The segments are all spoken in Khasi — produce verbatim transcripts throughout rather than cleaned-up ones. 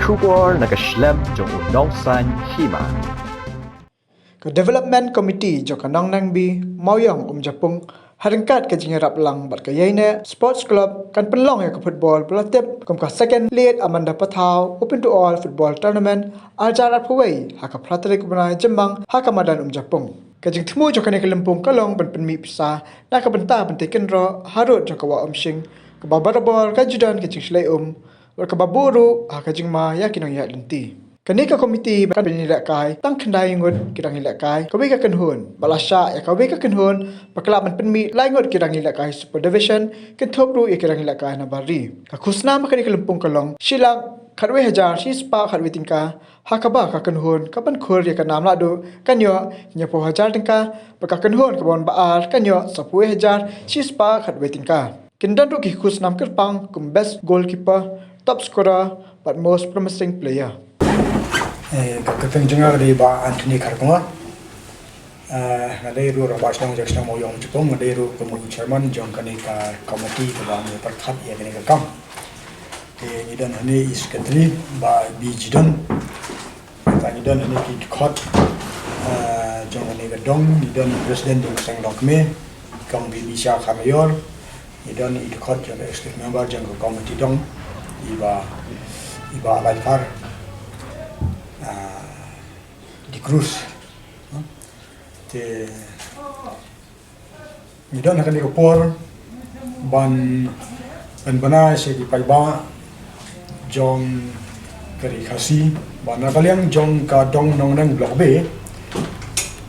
Khubor na ka shlem jong u nongsan hima. Ka Development Committee jong ka Nongneng B, Mawiong Umjapung, ha ryngkat ka jingïarap lang bad ka Yaineh Sports Club kan pynlong ïa ka football ba la tip kum ka Second Late Amanda Pathaw Open to All Football Tournament ar hajar arphew wei ha ka phra tarik u bnai Jymmang ha ka madan Umjapung. Ka jingthmu jong kane ka lympung ka long ban pynmih pisa na ka bynta ban tei kynroh harud jong ka Wah Umshing, kaba barabor ka ju don ka jingshlei um bad kaba buh ruh ha ka jingma ïa ki nongïaid lynti. Kane ka komiti kan pynïalehkai tang khyndai ngut ki dang ïalehkai kawei ka kynhun, bad la shah ïa kawei ka kynhun ba ka lah ban pynmih lai ngut ki dang ïalehkai Super Division, kynthup ruh ïa ki dang ïalehkai na bar ri. Ka khusnam ha kane ka lympung ka long shi lak khatwei hajar shispah khatwei tyngka, ha kaba ka kynhun ka ban khur ïa ka nam lahduh kan ïoh hynñiewphew hajar tyngka, bad ka kynhun ka ban ba ar kan ïoh sawphew hajar shispah khatwei tyngka. Kin don ruh ki khusnam kyrpang kum Best Goalkeeper, Top Scorer bad Most Promising Player. Eh, ka kyrteng jong nga ka dei Bah Anthony Kharkongor. Eh, nga dei ruh rangbah shnong jong ka shnong Mawiong Umjapung, nga dei ruh kum u chairman jong kane ka komiti kaba ngi pyrkhat ïa kane ka kam. Te ngi don hangne i secretary, Bah B Jidon. Te ngi don hangne ki dkhot, eh, jong kane ka dong, ngi don president jong ka seng dong kmie, Kong B B Shah Kharmaïor. Ngi don i dkhot jong ka executive member jong ka komiti dong, i Bah, i Bah Alaitphar, eh, D'Cruz. Te ngi don ha kane ka por ban, ban bana sha ki paidbah jong ka ri Khasi ba na ka liang jong ka dong Nongneng Block B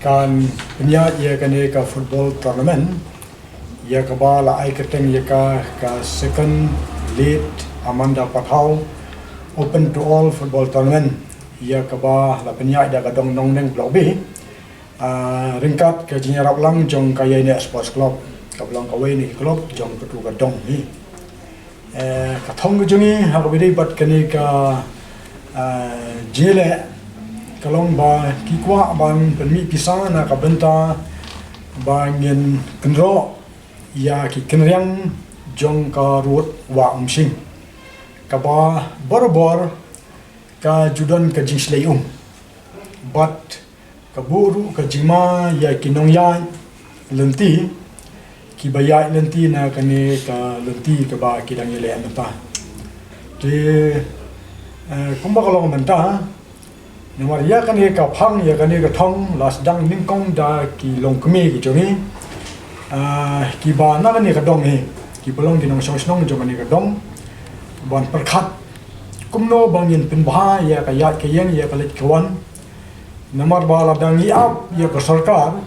kan pynïaid ïa kane ka football tournament, ïa kaba la ai kyrteng ïa ka ka Second Late Amanda Pathaw Open to All Football Tournament, ïa kaba la pynïaid da ka dong Nongneng Block B. Ah, ryngkat ka jingïarap lang jong ka Yaineh Sports Club, kaba long kawei na ki club jong katu ka dong hi. Eh, ka thong ka jong ngi ha kaba ïadei bad kane ka, ah, jingïaleh ka long ba ki kwah ban pynmih pisa na ka bynta ba ngin kynroh ïa ki kynriang jong ka rud Wah Umshing, kaba barabor ka ju don ka jingshlei um. Bad ka buh ruh ka jingma ïa ki nongïaid lynti, kiba ïaid lynti na kane ka lynti kaba ki dang ïaleh mynta. Te, eh, kumba ka long mynta, namar ïa kane ka phang, ïa kane ka thong la sdang nyngkong da ki longkmie ki jong ngi, ah, kiba na kane ka dong hi, kiba long ki nongshong shnong jong kane ka dong, ban pyrkhat kumno ba ngin pynbha ïa ka ïaid ka ïeng, ïa ka leit ka wan. Namar ba lada ngi ap ïa ka sorkar,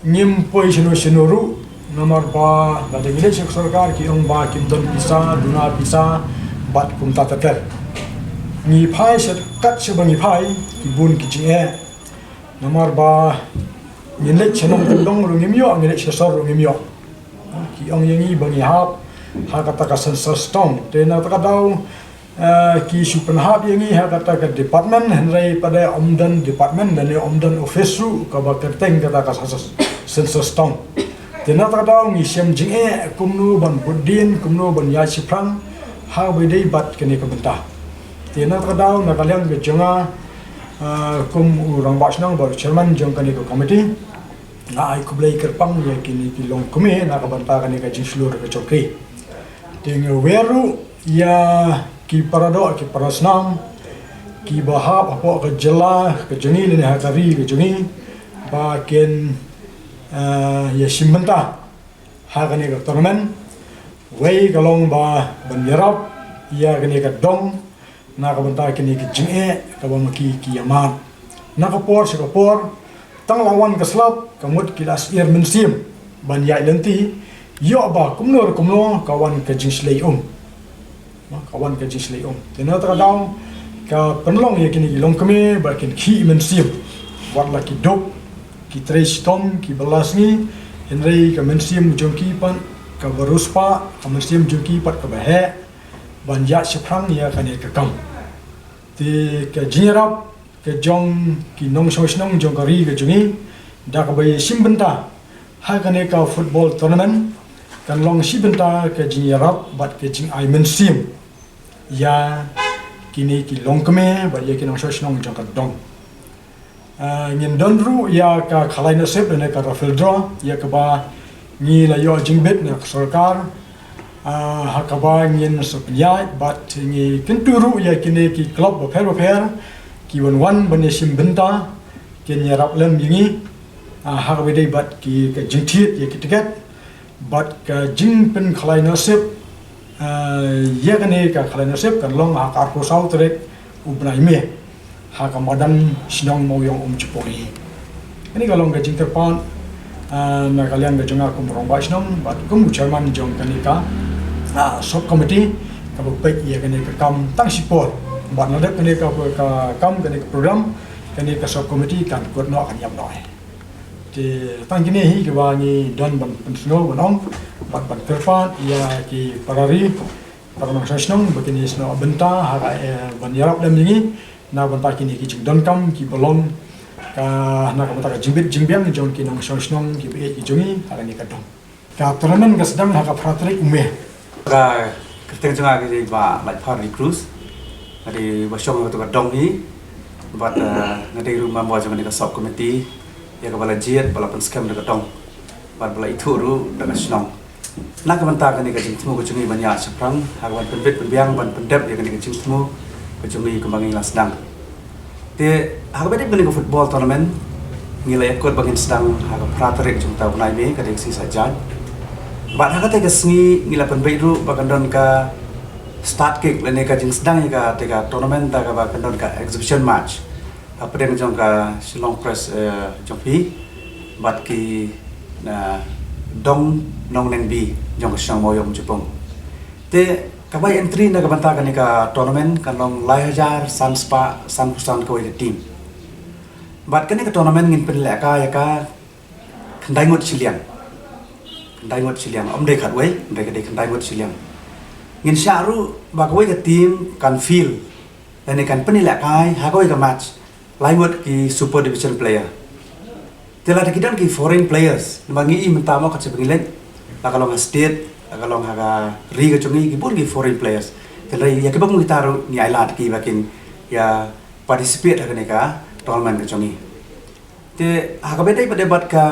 ngim poi shano shano ruh. Namar ba lada ngi leit sha ka sorkar ki ong ba kim don pisa, duna pisa bad kumta ter ter. Ngi phai sha kat shaba ngi phai, ki bun ki jingeh. Namar ba ngin leit sha nongkyndong ruh ngim ïoh, ngin leit sha sor ruh ngim ïoh. Ki ong ïa ngi ba ngi hap ha kata ka census tong. Te na kata ka daw, eh, ki shu pynhap ïa ngi ha kata ka department, hynrei pat ym don department lane ym don office ruh kaba kyrteng kata ka census, census tong. Te na kata ka daw ngi shem jingeh kumno ban bud dien, kumno ban ïaid shaphrang ha kaba ïadei bad kane ka bynta. Te na kata ka daw na ka liang ka jong nga, eh, kum u rangbah shnong bad u chairman jong kane ka komiti, nga ai khublei kyrpang ïa kine ki longkmie na ka bynta kane ka jingshlur ka jong ki. Te nga wer ruh ïa ki paradoh ki parasnam kiba hap hapoh ka jylla ka jong ngi lane ha ka ri ka jong ngi ba kin, eh, ïashim bynta ha kane ka tournament. Wei ka long ba ban ïarap ïa kane ka dong na ka bynta kine ki jingeh kaba ma ki ki ïa mad. Na ka por sha ka por, tang la wan ka slap, ka mut ki la syier mynsiem ban ïaid lynti, ïoh ba kumno re kumno ka wan ka jingshlei um. Ka wan ka jingshlei um. Te na kata ka daw ka pynlong ïa kine ki longkmie ba kin khih mynsiem. Wat la ki duk, ki trei shitom, ki bylla sngi, hynrei ka mynsiem jong ki pat kaba riewspah, ka mynsiem jong ki pat kaba heh ban ïaid shaphrang ïa kane ka kam. Te ka jingïarap ka jong ki nongshong shnong jong ka ri ka jong ngi da kaba ïashim bynta ha kane ka football tournament kan long shi bynta ka jingïarap bad ka jingai mynsiem ïa Kine ki longkmie bad ïa ki nongshong shnong jong ka dong. Ah, ngin don ruh ïa ka khalai nasib lane ka raffle draw, ïa kaba ngi la ïoh jingbit na ka sorkar. Ah, ha kaba ngin sa pynïaid bad ngi kyntu ruh ïa kine ki club bapher bapher ki wan wan ban ïashim bynta, kin ïarap lem ïa ngi. Ah, ha kaba dei bad ki, ka jingthied ïa ki tiket bad ka jingpynkhalai nasib. Ah, ïa kane ka khalai nasib kan long ha ka arphew saw tarik u bnai May ha ka madan shnong Mawïong Umjipung hi. Kane ka long ka jingkyrpad, ah, na ka liang ka jong nga kum u rangbah shnong bad kum u chairman jong kane ka, ah, sub committee kaba peit ïa kane ka kam tang shipor. Bad nadep kane ka, ka kam, kane ka program, kane ka sub committee kan kut noh, kan ïap noh. Te tang kine hi kiba ngi don ban pynsngew ban ong bad ban kyrpad ïa ki para ri, para nongshong shnong ba kin ïasnoh bynta ha ka, eh, ban ïarap lem ïa ngi na ka bynta kine ki jingdonkam kiba long ka, na ka bynta ka jingbit jingbiang jong ki nongshong shnong kiba ïeit ki jong ngi ha kane ka dong. Ka tournament ka sdang ha ka phra tarik u May. Ka kyrteng jong nga ka dei Bah Laitphar Ri Cruz. Nga dei ba shong ha kato ka dong hi. Bad, eh, nga dei ruh member jong kane ka sub committee ïa kaba la jied, ba la pynskhem da ka dong bad ba la ithuh ruh da ka shnong. Na ka bynta kane ka jingthmu ka jong ngi ban ïaid shaphrang ha ka ban pynbit pynbiang, ban pyndep ïa kane ka jingthmu ka jong ngi kaba ngi la sdang. Te ha kaba dei kane ka football tournament, ngi la ïakut ba ngin sdang ha ka phra tarik jong uta u bnai May, ka dei ka sngi Saitjaiñ. Bad ha kata ka sngi ngi la pynbeit ruh ba kan don ka start kick lane ka jingsdang ïa kata ka tournament, da kaba kan don ka exhibition match hapdeng jong ka Shillong Press, eh, jong phi bad ki, na, dong Nongnengbi jong ka shnong Mawïong Umjipung. Te ka bai entry na ka bynta kane ka tournament kan long lai hajar san spah sanphew san kawei ka team. Bad kane ka tournament ngin pynlehkai ïa ka khyndai ngut shiliang. Khyndai ngut shiliang, ym dei khatwei, ym dei, ka dei khyndai ngut shiliang. Ngin shah ruh ba kawei ka team kan field lane kan pynlehkai ha kawei ka match lai ngut ki Super Division player. Te lada ki don ki foreign players, namar ngi i mynta mo, kat shaba ngi leit, la ka long ha state, la ka long ha ka ri ka jong ngi, ki bun ki foreign players. Te lada ïa kiba kum kita ruh ngi ailad ki ba kin ïa participate ha kane ka tournament ka jong ngi. Te ha kaba dei pat de bad ka,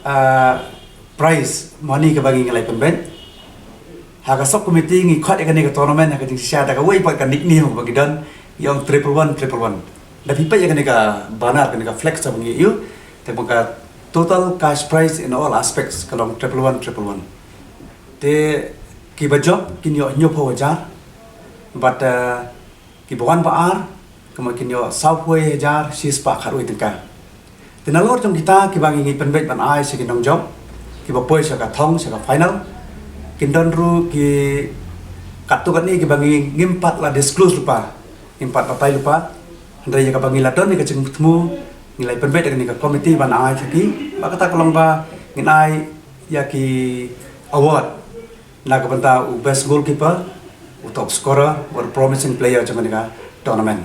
ah, prize money kaba ngi ngi la pynbeit. Ha ka sub committee ngi khot ïa kane ka tournament ha ka jingshisha da kawei pat ka nickname kaba ngi don, ngi ong triple one, triple one. Da phi peit ïa kane ka banner, kane ka flex kaba ngi ïoh, te ka total cash prize in all aspects ka long triple one, triple one. Te kiba jop kin ïoh hynñiewphew hajar. Bad, eh, kiba wan ba ar, kumba kin ïoh sawphew hajar shispah khatwei tyngka. Te nalor jong kita kiba ngi ngi pynbeit ban ai sha ki nongjop kiba poi sha ka thong, sha ka final, kin don ruh ki katto katne kiba ngi ngim pat la disclose lypa, ngim pat batai lypa. Hynrei ïa kaba ngi la don ïa ka jingthmu, ngi la pynbeit ïa kane ka committee ban ai sha ki. Ba kata ka long ba ngin ai ïa ki award na ka bynta u best goalkeeper, u top scorer, bad u promising player jong kane ka tournament.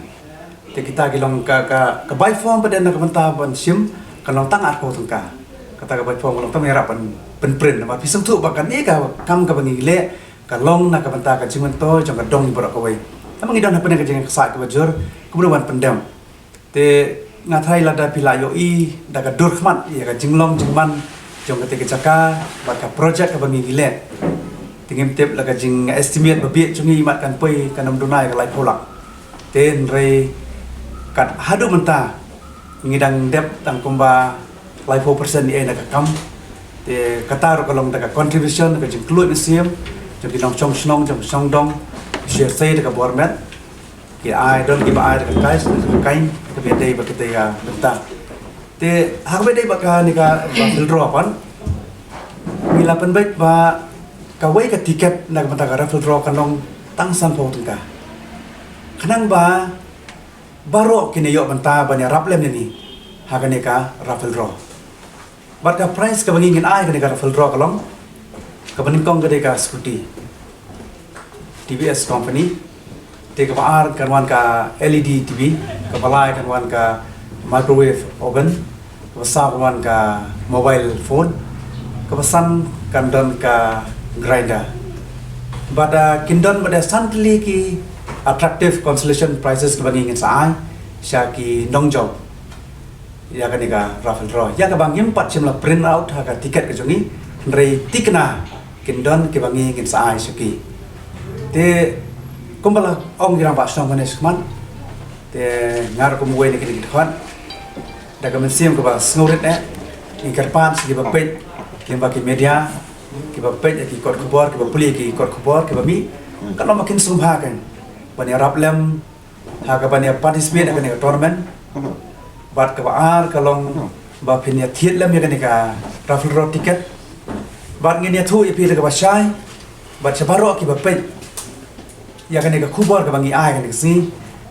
Te kita ki long ka, ka, ka bai form pat de na ka bynta ban shim, ka long tang arphew tyngka. Kata ka bai form ka long tang ïarap ban pynprint, namar phi sngewthuh ba kane ka kam kaba ngi leh ka long na ka bynta ka jingmyntoi jong ka dong baroh kawei. Tang ba ngi don hapdeng ka jingksaid kaba jur, kumno ban pyndem. Te nga tharai lada phi la ïohi da ka dur khmat ïa ka jinglong jingman jong kata ka jaka bad ka project kaba ngi ngi leh, te ngim tip la ka jing estimate ba bieit jong ngi mat kan poi, kan ym duna ïa ka laiphew lak. Te hynrei kat haduh mynta ngi dang dep tang kumba laiphew percent ïa na ka kam. Te kata ruh ka long da ka contribution, ka jingkylluid mynsiem jong ki nongshong shnong, jong shong dong, share sei da ka bor met. Ki ai, don kiba ai da ka kai, da ka kai, kaba ïadei bad kita ïa bynta. Te ha kaba ïadei bad kane ka raffle draw pat, ngi la pynbeit ba kawei ka tiket na ka bynta ka raffle draw kan long tang sanphew tyngka. Khnang ba baroh kin ïoh bynta ban ïarap lem ïa ngi ha kane ka raffle draw. Bad ka prize kaba ngi ngin ai kane ka raffle draw ka long kaba nyngkong ka dei ka scooty T V S company. Te kaba ar kan wan ka L E D T V, kaba lai kan wan ka microwave oven, kaba saw kan wan ka mobile phone, kaba san kan don ka grinder. Bad, ah, kin don bad san tylli ki attractive consolation prizes kiba ngi ngin sa ai sha ki nongjop ïa kane ka raffle draw. Ïa kaba ngim pat shym la print out ha ka ticket ka jong ngi, hynrei tikna kin don kiba ngi ngin sa ai sha ki. Te kumba la ong ïa u rangbah shnong mynne shakhmat, te nga ruh kum uwei na kine ki dkhot, da ka mynsiem kaba sngewrit eh, ngi kyrpad sha kiba peit, kiba ki media, kiba peit ïa ki kot khubor, kiba pule ïa ki kot khubor, kiba mih, kan long ba kin sngewbha kan ban ïarap lem ha kaban ïa participate ha kane ka tournament. Bad kaba ar ka long ba phin ïa thied lem ïa kane ka raffle draw ticket. Bad ngin ïathuh ïa phi da kaba shai bad sha baroh kiba peit ïa kane ka khubor kaba ngi ai kane ka sngi,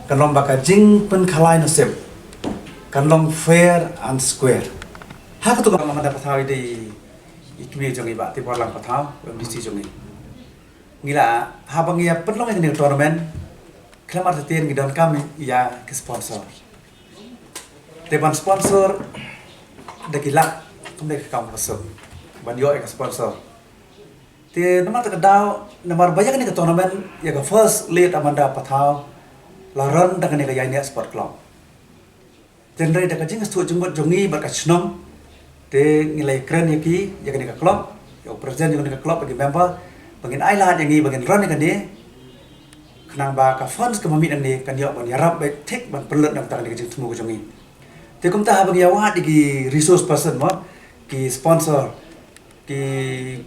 kan long ba ka jingpynkhalai nasib kan long fair and square. Ha katu ka, la mada pathaw ïa i kmie jong ngi, Bah Tibor Lang Pathaw, M D C jong ngi. Ngi la, haba ngi ïa pynlong ïa kane ka tournament, khlem artatien ngi donkam ïa ki sponsor. Te ban sponsor da ki lak, kam dei ka kam kaba suk ban ïoh ïa ka sponsor. Te namar kata ka daw, namar ba ïa kane ka tournament, ïa ka First Lady Amanda Pathaw la run da kane ka Ïaineh Sport Club. Te hynrei da ka jingsngewthuh jingmut jong ngi bad ka shnong, te ngi la ïakren ïa ki, ïa kane ka club, ïa u president jong kane ka club bad ki member, ba ngin ai lad ïa ngi ba ngin run ïa kane, khnang ba ka funds kaba mih nangne kan ïoh ban ïarap beit thik ban pynlut na ka bynta kane ka jingthmu ka jong ngi. Te kumta haba ngi ïa wad ïa ki resource person mo, ki sponsor, ki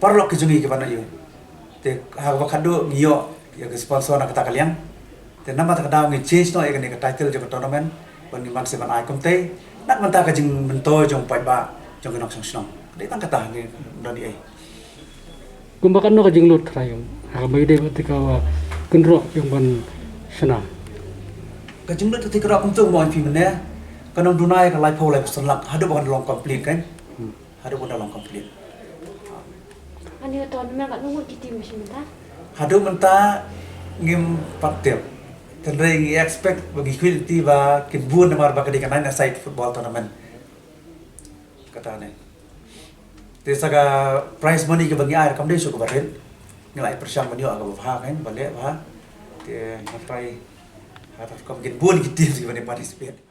paralok ki jong ngi kiba na ïoh. Te ha kaba khadduh ngi ïoh ïa ka sponsor na kata ka liang. Te namar kata ka daw ngi change noh ïa kane ka title jong ka tournament ban ngin ym shym ban ai kumtei na ka bynta ka jingmyntoi jong u paidbah jong ki nongshong shnong. Dei tang kata, ngi don ei. Kumba katno ka jinglut trai ïa u, ha kaba ïadei bad kata ka, uh, kynroh ïa u ban shna? Ka jinglut kata ka kynroh kumta mo, phi mynne, kan ym duna ïa ka laiphew laiphew san lak haduh ba kan long complete kan. Hmm. Haduh ba kan long complete. Ani ka tournament katno ngut ki team shi mynta? Haduh mynta ngim pat tip. Hynrei ngi expect ba ngi kwah lynti ba kin bun namar ba ka dei ka nine-a-side football tournament. Kata ne. Te sa ka prize money kaba ngi ai kam dei shuh kaba rit. Ngi la ai pyrshang ban ïoh kaba bha kan, ba leh bha. Te nga trai, ha, ta kum kin bun ki team kiba ngi participate.